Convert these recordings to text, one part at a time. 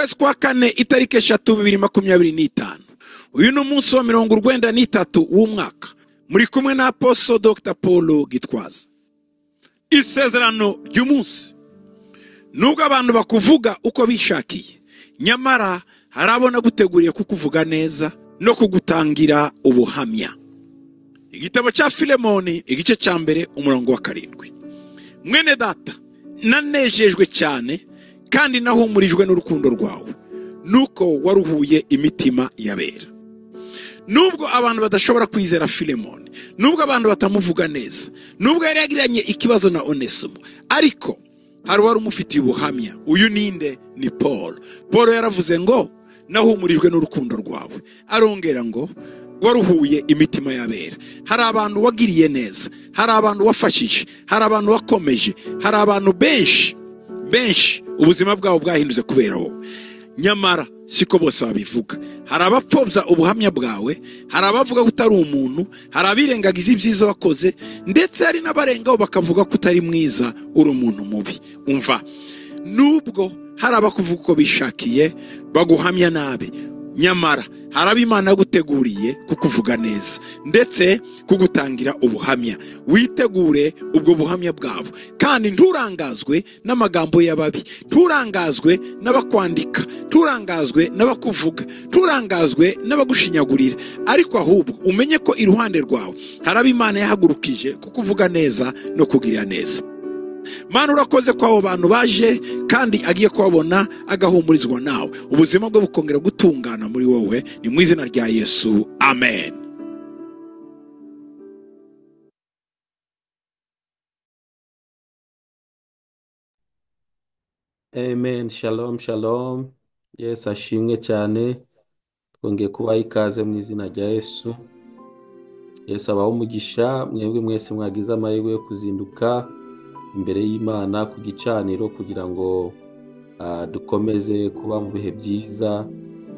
Ukwezi kwa kane itariki 3 2025. Uyu ni umunsi wa 93 w'umwaka. Muri kumwe na Apostle Dr. Paul Gitwaza. Isezerano ry'umunsi. Nubwo abantu bakuvuga uko bishakiye, nyamara harabona guteguriye kukuvuga neza no kugutangira ubuhamya. Igitabo cya Filemoni igice cya 1 umurongo wa 7. Mwene data, nanejejwe cyane kandi nahumurijwe n'urukundo rwawe, nuko waruhuye imitima yabera. Nubwo abantu badashobora kwizera Filemoni, nubwo abantu batamuvuga neza, nubwo yari yagiranye ikibazo na Onesimo, ariko hari wari umufitiye ubuhamya. Uyu ninde? Ni Paul. Paul yaravuze ngo nahumurijwe n'urukundo rwawe, arongera ngo waruhuye imitima yabera. Hari abantu wagiriye neza, hari abantu wafashije, hari abantu wakomeje, hari abantu benshi benshi ubuzima bwabo bwahindutse kubera wowe. Nyamara siko bose babivuga. Hari abapfobya ubuhamya bwawe, hari abavuga ko utari umuntu, hari abirengagiza ibyiza wakoze, ndetse hari n'abarengaho bakavuga ko utari mwiza, uri umuntu mubi. Umva, nubwo hari abakuvuga uko bishakiye baguhamya nabi, nyamara hari ab'Imana yaguteguriye kukuvuga neza ndetse kugutangira ubuhamya. Witegure ubwo buhamya bwabo, kandi nturangazwe n'amagambo y'ababi, nturangazwe n'abakwandika, nturangazwe n'abakuvuga, nturangazwe n'abagushinyagurira, ariko ahubwo umenye ko iruhande rwawe hari ab'Imana yahagurukije kukuvuga neza no kugirira neza. Mana, urakoze ko abo bantu baje kandi agiye kubabona agahumurizwa nawe, ubuzima bwe bukongera gutungana muri wowe. Ni mu izina rya Yesu, amen. Amen. Shalom, shalom. Yesu ashimwe cyane. Twongeye kubaha ikaze mu izina rya Yesu. Yesu abahe umugisha mwebwe mwese mwagize amahirwe yo kuzinduka imbere y'Imana ku gicaniro kugira ngo dukomeze kuba mu bihe byiza,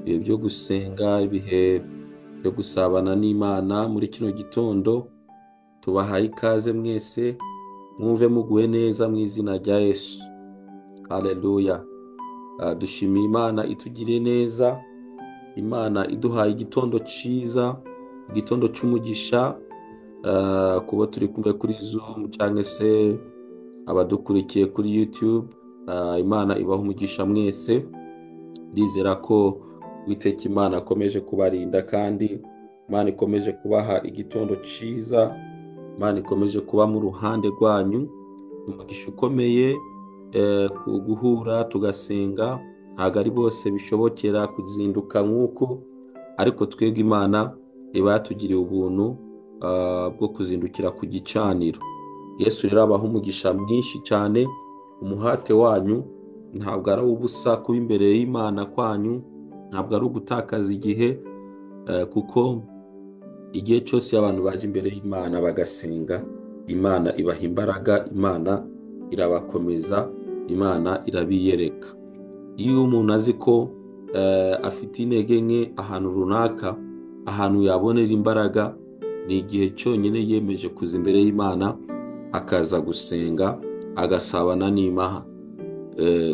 ibihe byo gusenga, ibihe byo gusabana n'Imana. Muri kino gitondo tubahaye ikaze mwese, mwumve muguwe neza mu izina rya Yesu. Haleluya. Dushimiye Imana itugiriye neza, Imana iduhaye igitondo cyiza, igitondo cy'umugisha, kuba turi kumwe kuri Zoom cyangwa se abadukurikiye kuri YouTube. Imana ibaha umugisha mwese. Ndizera ko Uwiteka Imana akomeje kubarinda, kandi Imana ikomeje kubaha igitondo cyiza, Imana ikomeje kuba mu ruhande rwanyu. Umugisha ukomeye guhura tugasenga. Ntabwo ari bose bishobokera kuzinduka nk'uko, ariko twebwe Imana iba yatugiriye ubuntu bwo kuzindukira ku gicaniro. Yesu rero abaha umugisha mwinshi cyane. Umuhate wanyu ntabwo ari ubusa, kuba imbere y'Imana kwanyu ntabwo ari ugutakaza igihe, kuko igihe cyose abantu baje imbere y'Imana bagasenga, Imana ibaha imbaraga, Imana irabakomeza, Imana irabiyereka. Iyo umuntu azi ko afite intege nke ahantu runaka, ahantu yabonera imbaraga ni igihe cyonyine yemeje kuza imbere y'Imana, akaza gusenga, agasabana n'Imana.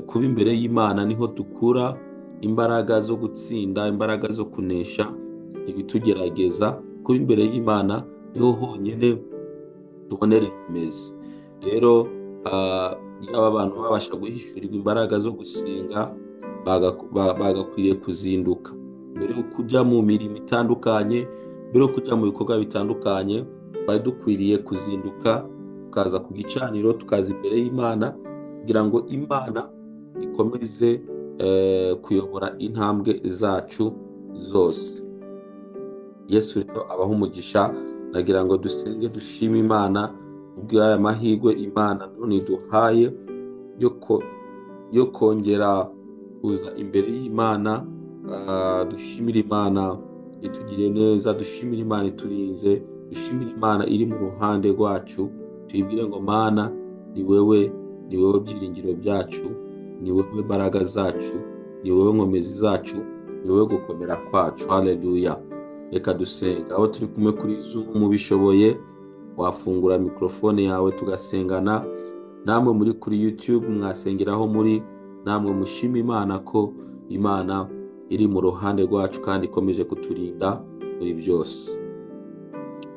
Kuba imbere y'Imana niho dukura imbaraga zo gutsinda, imbaraga zo kunesha ibitugerageza. Kuba imbere y'Imana niho honyine tubonera imizi. Rero yaba abantu babasha guhishurirwa imbaraga zo gusenga, bagakwiriye kuzinduka mbere yo kujya mu mirimo itandukanye, mbere yo kujya mu bikorwa bitandukanye. Twari dukwiriye kuzinduka tukaza ku gicaniro, tukaza imbere y'Imana kugira ngo Imana ikomeze kuyobora intambwe zacu zose. Yesu rero abaha umugisha. Nagira ngo dusenge dushime Imana kubw'aya mahirwe Imana none iduhaye yo kongera kuza imbere y'Imana. Dushimire Imana itugiriye neza, dushimire Imana iturinze, dushimire Imana iri mu ruhande rwacu. Tuyibwire ngo Mana, ni wewe, ni wewe byiringiro byacu, ni wewe mbaraga zacu, ni wewe nkomezi zacu, ni wewe gukomera kwacu. Haleluya. Reka dusenga. Aho turi kumwe kuri Zoom bishoboye wafungura mikrofone yawe tugasengana. Namwe muri kuri YouTube mwasengeraho muri, namwe mushima Imana ko Imana iri mu ruhande rwacu kandi ikomeje kuturinda muri byose.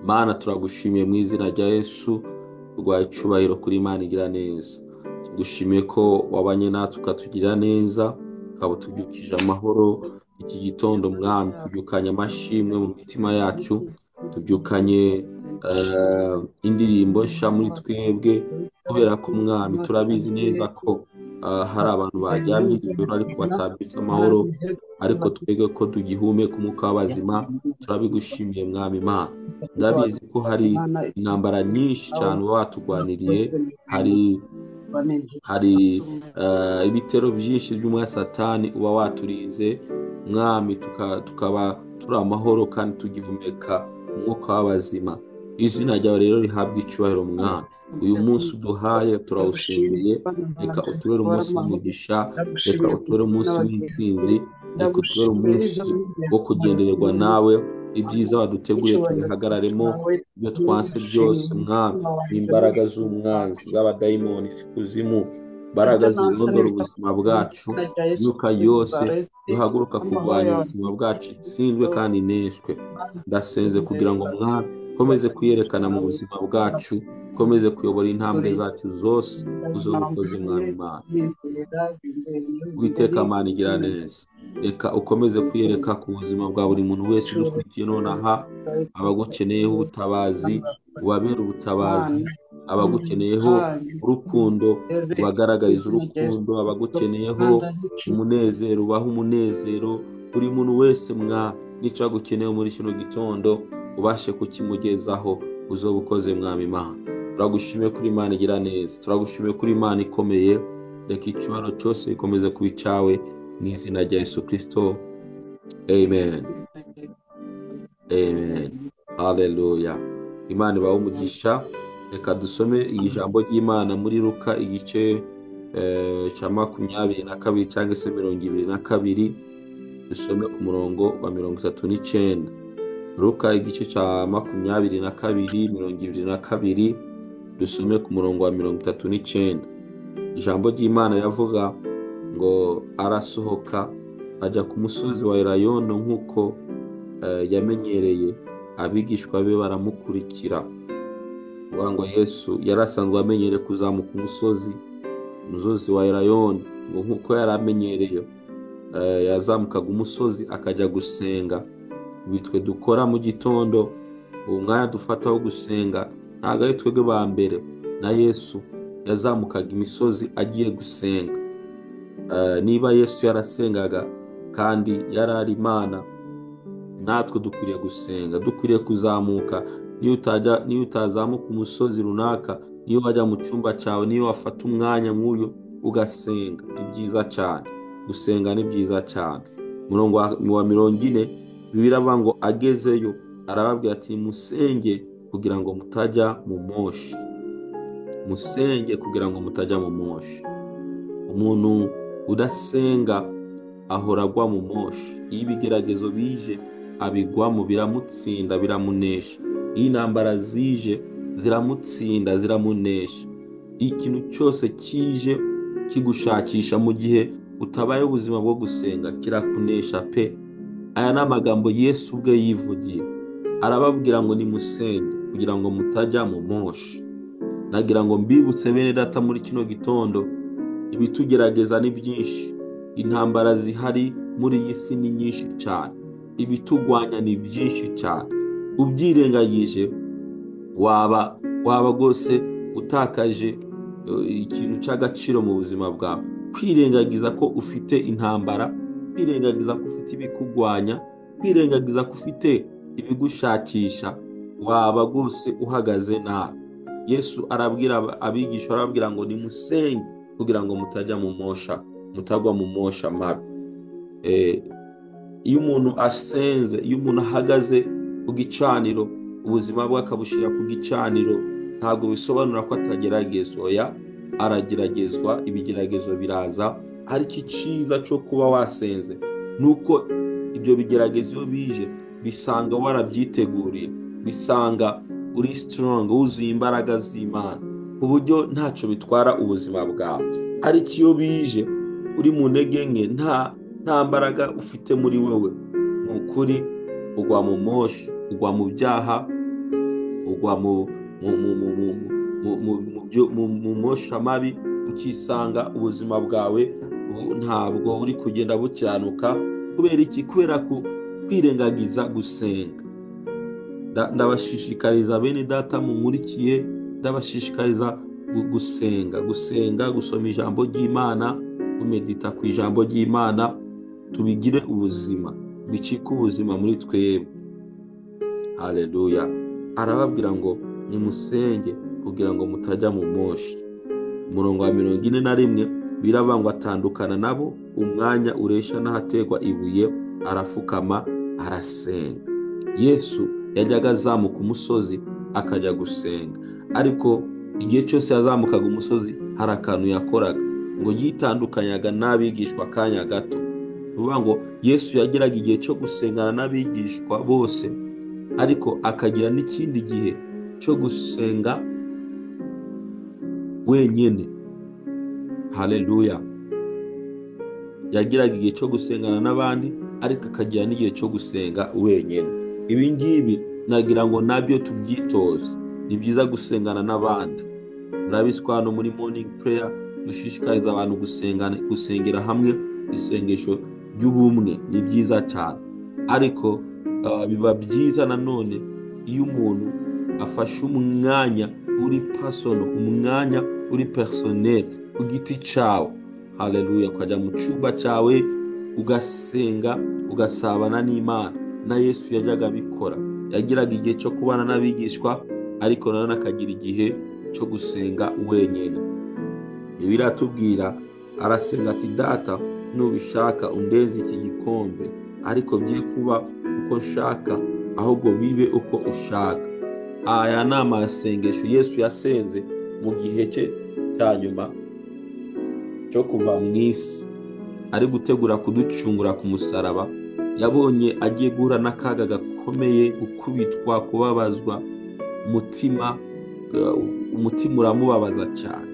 Mana, turagushimiye mu izina rya Yesu, rwaye icyubahiro kuri Imana igira neza. Tugushimiye ko wabanye natwe ukatugirira neza, ukaba utubyukije amahoro iki gitondo Mwami. Tubyukanye amashimwe mu mitima yacu, tubyukanye indirimbo nshya muri twebwe, kubera ko Mwami turabizi neza ko hari abantu baryamye ijoro ariko batabyutse amahoro, ariko twebwe ko tugihumeka umwuka w'abazima, turabigushimiye Mwami Imana. Ndabizi ko hari intambara nyinshi cyane uba watugwaniriye, hari ibitero byinshi by'umwasatani uba waturinze Mwami, tukaba turi amahoro kandi tugihumeka umwuka w'abazima. Izina ryawe rero rihabwa icyubahiro Mwami. Uyu munsi uduhaye turawushimiye, reka utubere umunsi w'umugisha, reka utubere umunsi w'intsinzi, reka utubere umunsi wo kugendererwa nawe. Ibyiza waduteguye tubihagararemo, ibyo twanse byose Mwami, imbaraga z'umwanzi z'abadayimoni z'ikuzimu, imbaraga zirondora ubuzima bwacu, imyuka yose duhaguruka kurwanya ubuzima bwacu itsindwe kandi ineshwe. Ndasenze kugira ngo Mwami ukomeze kwiyerekana mu buzima bwacu, ukomeze kuyobora intambwe zacu zose, uzobukoze Mwami Imana. Uwiteka Mana igira neza, reka ukomeze kwiyereka ku buzima bwa buri muntu wese udukurikiye nonaha. Abagukeneyeho ubutabazi ubabere ubutabazi, abagukeneyeho urukundo ubagaragarize urukundo, abagukeneyeho umunezero ubahe umunezero. Buri muntu wese Mwami n'icyo agukeneyeho muri kino gitondo ubashe kukimugezaho, uzobukoze Mwami Imana. Turagushimiye kuri Imana igira neza, turagushimiye kuri Imana ikomeye. Reka icyubahiro cyose gikomeze kuba icyawe mu izina rya Yesu Kristo, amen, amen, haleluya. Imana ibahe umugisha. Reka dusome ijambo ry'Imana muri Luka igice cya 22 cyangwa se 22, dusome ku murongo wa 39. Luka igice cya 22 22, dusome ku murongo wa 39. Ijambo ry'Imana riravuga ngo arasohoka ajya ku musozi wa Elayono nk'uko yamenyereye, abigishwa be baramukurikira. Uvuga ngo Yesu yari asanzwe amenyereye kuzamuka umusozi wa Elayono, ngo nk'uko yari amenyereye yazamukaga umusozi akajya gusenga. Ibi twe dukora mu gitondo, uwo mwanya dufata wo gusenga ntabwo ari twebwe ba mbere, na Yesu yazamukaga imisozi agiye gusenga. Niba Yesu yarasengaga kandi yari ari Imana, natwe dukwiriye gusenga, dukwiriye kuzamuka. Niyo utazamuka umusozi runaka, niyo wajya mu cyumba cyawe, niyo wafata umwanya nk'uyu ugasenga, ni byiza cyane. Gusenga ni byiza cyane. Umurongo wa 40 Bibiliya iravuga ngo agezeyo arababwira ati musenge kugira ngo mutajya mu moshi, musenge kugira ngo mutajya mu moshi. Umuntu udasenga ahora agwa mu moshi. Iyo ibigeragezo bije abigwamo, biramutsinda, biramunesha. Iyo intambara zije ziramutsinda, ziramunesha. Ikintu cyose kije kigushakisha mu gihe utabaye ubuzima bwo gusenga kirakunesha pe. Aya ni amagambo Yesu ubwe yivugiye, arababwira ngo nimusenge kugira ngo mutajya mu moshi. Nagira ngo mbibutse bene data muri kino gitondo, ibitugerageza ni byinshi, intambara zihari muri iyi si ni nyinshi cyane, ibitugwanya ni byinshi cyane. Ubyirengagije waba rwose utakaje ikintu cy'agaciro mu buzima bwawe. Kwirengagiza ko ufite intambara, kwirengagiza ko ufite ibikugwanya, kwirengagiza ko ufite ibigushakisha, waba rwose uhagaze nabi. Yesu arabwira abigishwa, arababwira ngo nimusenge kugira ngo mutajya mu mosha, mutagwa mu mosha mabi. Iyo umuntu asenze, iyo umuntu ahagaze ku gicaniro, ubuzima bwe akabushyira ku gicaniro, ntabwo bisobanura ko atageragezwa. Oya, arageragezwa, ibigeragezo biraza, ariko icyiza cyo kuba wasenze nuko ibyo bigeragezo iyo bije bisanga warabyiteguriye, bisanga uri strong, wuzuye imbaraga z'Imana, ku buryo ntacyo bitwara ubuzima bwawe. Ariko iyo bije uri mu ntege nke, nta Nta mbaraga ufite muri wowe, ni ukuri ugwa mu moshi, ugwa mu byaha, ugwa mu moshi mabi, ukisanga ubuzima bwawe ntabwo uri kugenda bukiranuka. Kubera iki? Kubera kwirengagiza gusenga. Ndabashishikariza bene data munkurikiye, ndabashishikariza gusenga, gusenga, gusoma ijambo ry'Imana, kumedita ku ijambo ry'Imana, tubigire ubuzima, bicike ubuzima muri twebwe. Haleluya. Arababwira ngo nimusenge kugira ngo mutajya mu moshi. Umurongo wa 41 biravuga ngo atandukana nabo umwanya uresha n'ahategwa ibuye, arafukama arasenga. Yesu yajyaga azamuka umusozi akajya gusenga, ariko igihe cyose yazamukaga umusozi hari akantu yakoraga, ngo yitandukanyaga n'abigishwa akanya gato. Ni ukuvuga ngo Yesu yageraga igihe cyo gusengana n'abigishwa bose, ariko akagira n'ikindi gihe cyo gusenga wenyine. Haleluya. Yagiraga igihe cyo gusengana n'abandi, ariko akagira n'igihe cyo gusenga wenyine. Ibi ngibi nagira ngo nabyo tubyitoze. Ni byiza gusengana n'abandi. Murabizi ko hano muri morning prayer dushishikariza abantu gusengera hamwe, isengesho ry'ubumwe ni byiza cyane. Ariko biba byiza nanone iyo umuntu afashe umwanya uri personal, umwanya uri personnel ku giti cyawe. Haleluya. Ukajya mu cyumba cyawe ugasenga, ugasabana n'Imana. Na Yesu yajyaga abikora, yagiraga igihe cyo kubana n'abigishwa, ariko nanone akagira igihe cyo gusenga wenyine. Bibiliya iratubwira, arasenga ati data nubishaka undeze iki gikombe, ariko bye kuba uko nshaka, ahubwo bibe uko ushaka. Aya ni amasengesho Yesu yasenze mu gihe cye cya nyuma cyo kuva mu isi, ari gutegura kuducungura ku musaraba. Yabonye agiye guhura n'akaga gakomeye, gukubitwa, kubabazwa, umutima uramubabaza cyane.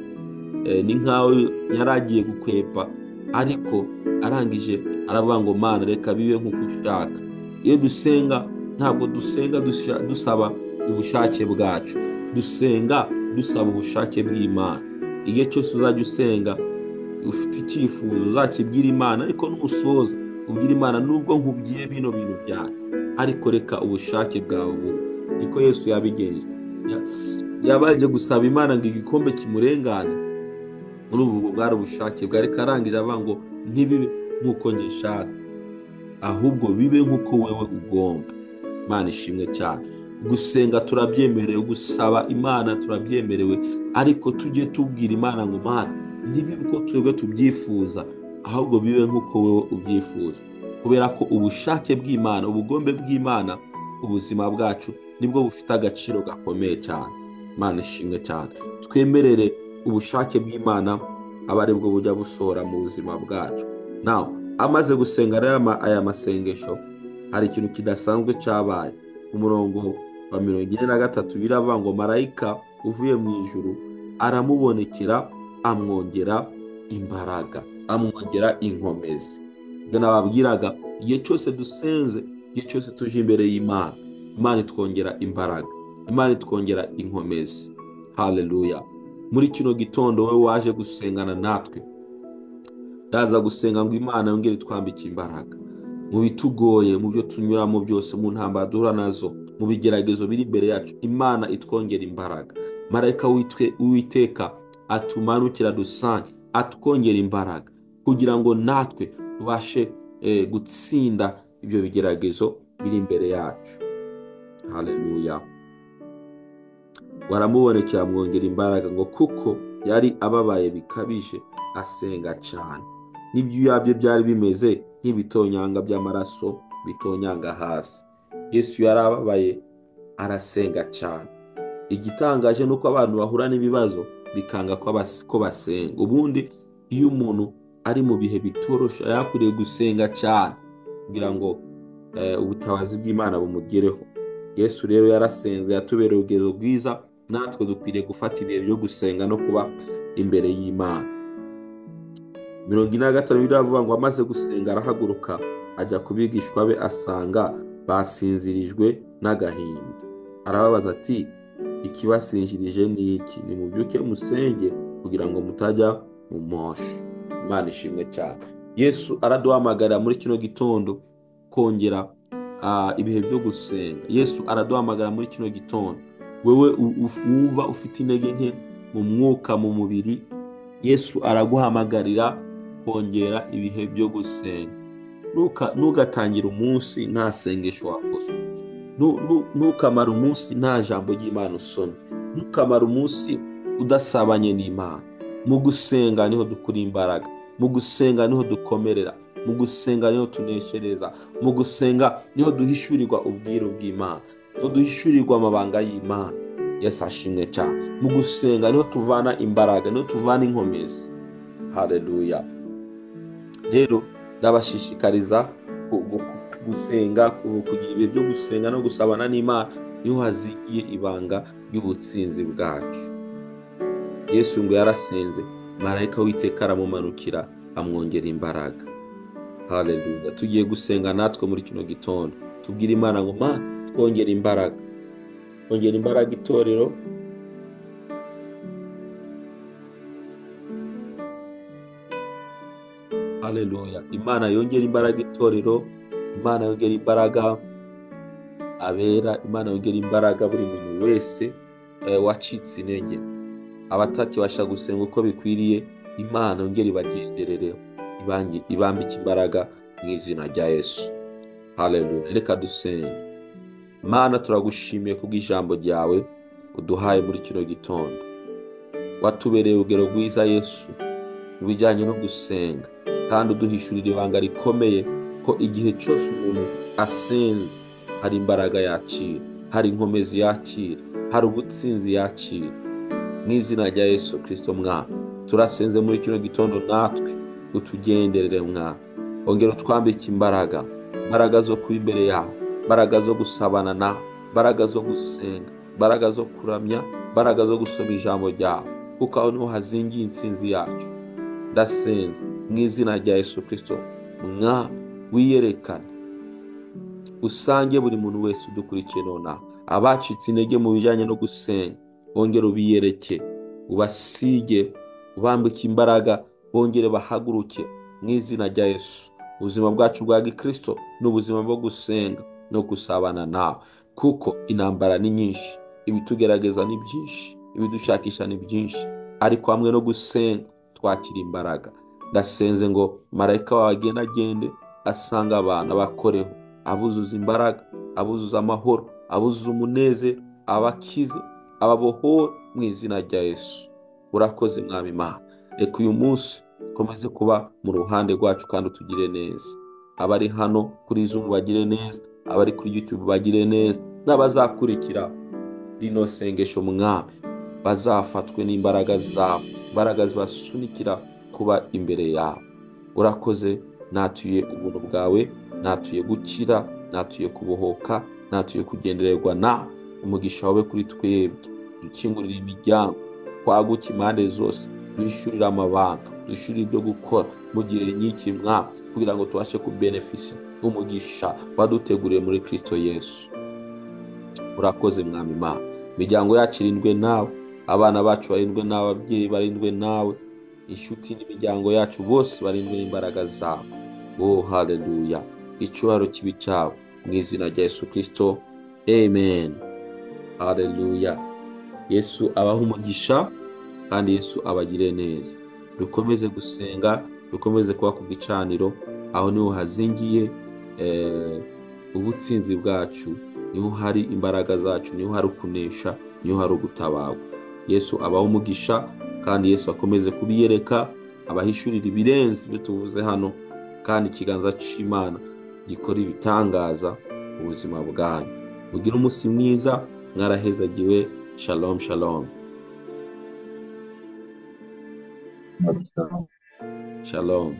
Ni nkaho yari agiye gukwepa, ariko arangije aravuga ngo Mana reka bibe nk'uko ushaka. Iyo dusenga ntabwo dusenga dusaba ubushake bwacu, dusenga dusaba ubushake bw'Imana. Igihe cyose uzajya usenga ufite icyifuzo uzakibwira Imana, ariko nusoza ubwira Imana nubwo nkubwiye bino bintu byanjye, ariko reka ubushake bwawe bube. Niko Yesu yabigenje. Yabanje gusaba Imana ngo igikombe kimurengane, urumva ubwo bwari ubushake bwe, ariko arangije avuga ngo ntibibe nk'uko njye nshaka, ahubwo bibe nk'uko wewe ugomba. Imana ishimwe cyane. Gusenga turabyemerewe, gusaba Imana turabyemerewe, ariko tujye tubwira Imana ngo Mana ntibibe uko twebwe tubyifuza, ahubwo bibe nk'uko wewe ubyifuza. Kubera ko ubushake bw'Imana, ubugombe bw'Imana, ubuzima bwacu nibwo bufite agaciro gakomeye cyane. Imana ishimwe cyane. Twemerere ubushake bw'Imana aba aribwo bujya busohora mu buzima bwacu. Now, amaze gusenga rero aya masengesho, hari ikintu kidasanzwe cyabaye. Umurongo wa 43 biravuga ngo marayika uvuye mu ijuru aramubonekera, amwongera imbaraga, amwongera inkomezi. Ibyo nababwiraga, igihe cyose dusenze, igihe cyose tuje imbere y'Imana, Imana itwongera imbaraga, Imana itwongera inkomezi. Haleluya. Muri kino gitondo wowe waje gusengana natwe, ndaza gusenga ngo Imana yongere itwambike imbaraga mu bitugoye, mu byo tunyuramo byose, mu ntambara duhura nazo, mu bigeragezo biri imbere yacu, Imana itwongera imbaraga. Marayika w'Uwiteka atumanukira dusange, atwongera imbaraga kugira ngo natwe tubashe gutsinda ibyo bigeragezo biri imbere yacu. Haleluya. Waramubonekera amwongera imbaraga, ngo kuko yari ababaye bikabije asenga cyane, n'ibyuya bye byari bimeze nk'ibitonyanga by'amaraso bitonyanga hasi. Yesu yari ababaye arasenga cyane. Igitangaje ni uko abantu bahura n'ibibazo bikanga ko basenga. Ubundi iyo umuntu ari mu bihe bitoroshe yakwiriye gusenga cyane kugira ngo ubutabazi bw'Imana bumugereho. Yesu rero yarasenze, yatubereye urugero rwiza, natwe dukwiriye gufata ibihe byo gusenga no kuba imbere y'Imana. 45 biravuga ngo amaze gusenga arahaguruka ajya ku bigishwa be, asanga basinzirijwe n'agahinda. Arababaza ati ikibasinzirije ni iki? Nimubyuke musenge kugira ngo mutajya mu moshi. Imana ishimwe cyane. Yesu araduhamagarira muri kino gitondo kongera ibihe byo gusenga. Yesu araduhamagara muri kino gitondo. Wewe wumva ufite intege nke mu mwuka, mu mubiri, Yesu araguhamagarira kongera ibihe byo gusenga. Ntugatangire umunsi nta sengesho wakoze. Ntukamara umunsi nta jambo ry'Imana usomye. Ntukamara umunsi udasabanye n'Imana. Mu gusenga niho dukura imbaraga, mu gusenga niho dukomerera, mu gusenga niho tuneshereza, mu gusenga niho duhishurirwa ubwiru bw'Imana, niho duhishurirwa amabanga y'Imana. Yesu ashimwe cyane. Mu gusenga niho tuvana imbaraga, niho tuvana inkomezi. Haleluya. Rero ndabashishikariza gusenga, kugira ibihe byo gusenga no gusabana n'Imana, niho hazigiye ibanga ry'ubutsinzi bwacu. Yesu ngo yarasenze, marayika w'Uwiteka aramumanukira amwongera imbaraga. Haleluya. Tugiye gusenga natwe muri kino gitondo, tubwire Imana ngo Mana twongere imbaraga, twongere imbaraga itorero. Haleluya. Imana yongera imbaraga itorero, Imana yongera imbaraga abera, Imana yongera imbaraga buri muntu wese wacitse intege, abatakibasha gusenga uko bikwiriye. Imana yongera ibagenderere, ibambike imbaraga mu izina rya Yesu. Haleluya. Reka dusenge. Mana, turagushimiye kubw'ijambo ryawe uduhaye muri kino gitondo. Watubereye urugero rwiza Yesu mu bijyanye no gusenga, kandi uduhishurira ibanga rikomeye ko igihe cyose umuntu asenze hari imbaraga yakira, hari inkomezi yakira, hari ubutsinzi yakira. Mu izina rya Yesu Kristo Mwami, turasenze muri kino gitondo natwe utugenderere Mwami, ongera utwambike imbaraga, imbaraga zo kuba imbere yawe, imbaraga zo gusabana nawe, imbaraga zo gusenga, imbaraga zo kuramya, imbaraga zo gusoma ijambo ryawe, kuko aho niho hazingiye intsinzi yacu. Ndasenze mu izina rya Yesu Kristo Mwami, wiyerekane, usange buri muntu wese udukurikiye nonaha, abacitse intege mu bijyanye no gusenga, bongere ubiyereke, ubasige, ubambike imbaraga, bongere bahaguruke mu izina rya Yesu. Ubuzima bwacu bwa Gikristo ni ubuzima bwo gusenga no gusabana nawe, kuko intambara ni nyinshi, ibitugerageza ni byinshi, ibidushakisha ni byinshi, ariko hamwe no gusenga twakira imbaraga. Ndasenze ngo marayika wawe agende agende asanga abantu, abakoreho, abuzuza imbaraga, abuzuza amahoro, abuzuza umunezero, abakize, ababohore mu izina rya Yesu. Urakoze Mwami Imana. Reka uyu munsi ukomeze kuba mu ruhande rwacu kandi utugire neza. Abari hano kuri Zoom bagire neza, abari kuri YouTube bagire neza, n'abazakurikira rino sengesho Mwami bazafatwe n'imbaraga zawe, imbaraga zibasunikira kuba imbere yawe. Urakoze. Natuye ubuntu bwawe, natuye gukira, natuye kubohoka, natuye kugendererwa nawe. Umugisha wawe kuri twebwe, dukingurira imiryango, twaguke impande zose, duhishurire amabanga, duhishurire ibyo gukora mu gihe nk'iki Mwami, kugira ngo tubashe kubenefisa umugisha waduteguriye muri Kristo Yesu. Urakoze Mwami Imana. Imiryango yacu irindwe nawe, abana bacu barindwe nawe, ababyeyi barindwe nawe, inshuti n'imiryango yacu bose barindwe n'imbaraga zawe. Oh haleluya. Icyubahiro kibi cyawe mu izina rya Yesu Kristo. Amen. Haleluya. Yesu abahe umugisha kandi Yesu abagire neza. Dukomeze gusenga, dukomeze kuba ku gicaniro, aho niho hazingiye ubutsinzi bwacu, niho hari imbaraga zacu, niho hari ukunesha, niho hari ugutabarwa. Yesu abahe umugisha kandi Yesu akomeze kubiyereka, abahishurira ibirenze ibyo tuvuze hano, kandi ikiganza cy'Imana gikora ibitangaza mu buzima bwanyu. Mugire umunsi mwiza, mwarahezagiwe. Shalom shalom. Shalom.